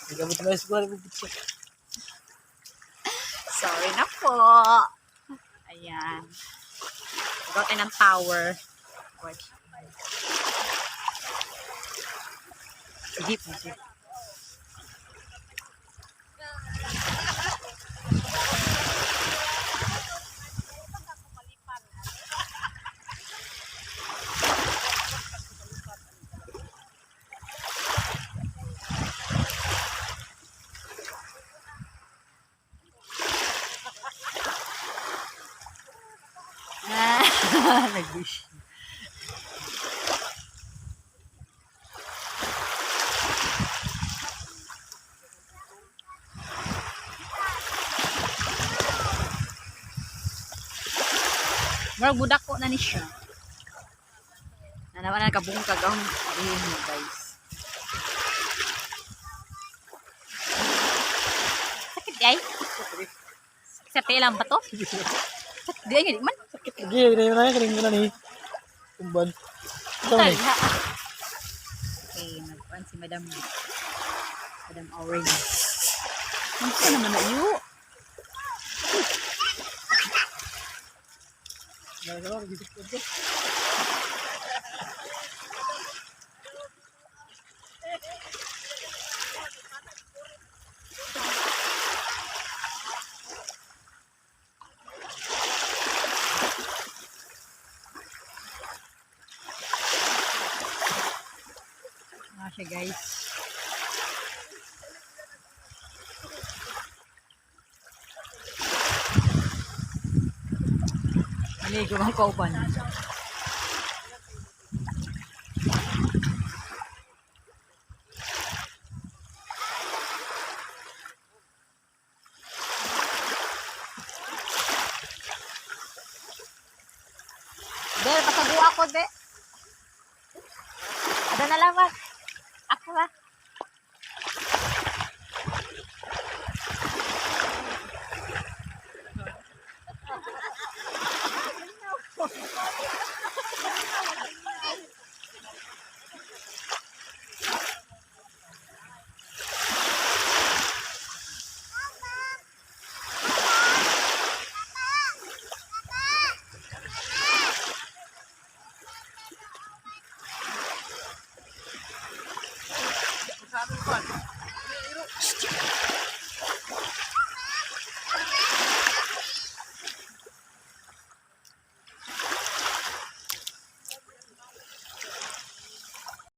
Nagabot na siguro ko pizza. Sorry na po. Ayan. Gawa tayo ng tower. Watch. Sige po. Sige. Ah, nag-wish. Murag budak ko na ni siya. Na naman na kabungkag ang arihin mo, guys. Sakit di ay? Sakit sa tilang ba to? Sakit di ay, di man. Sakit lagi na na kaning na ni. Tumban. Ito ni. Tali, ha? Okay, nagkuhan si Madam. Madam Orange. Ano ka naman na iyo? Ah, siya, guys. Maligo ang kauban. Del, pasago ako, de. Ada na lang ba? Ako ba?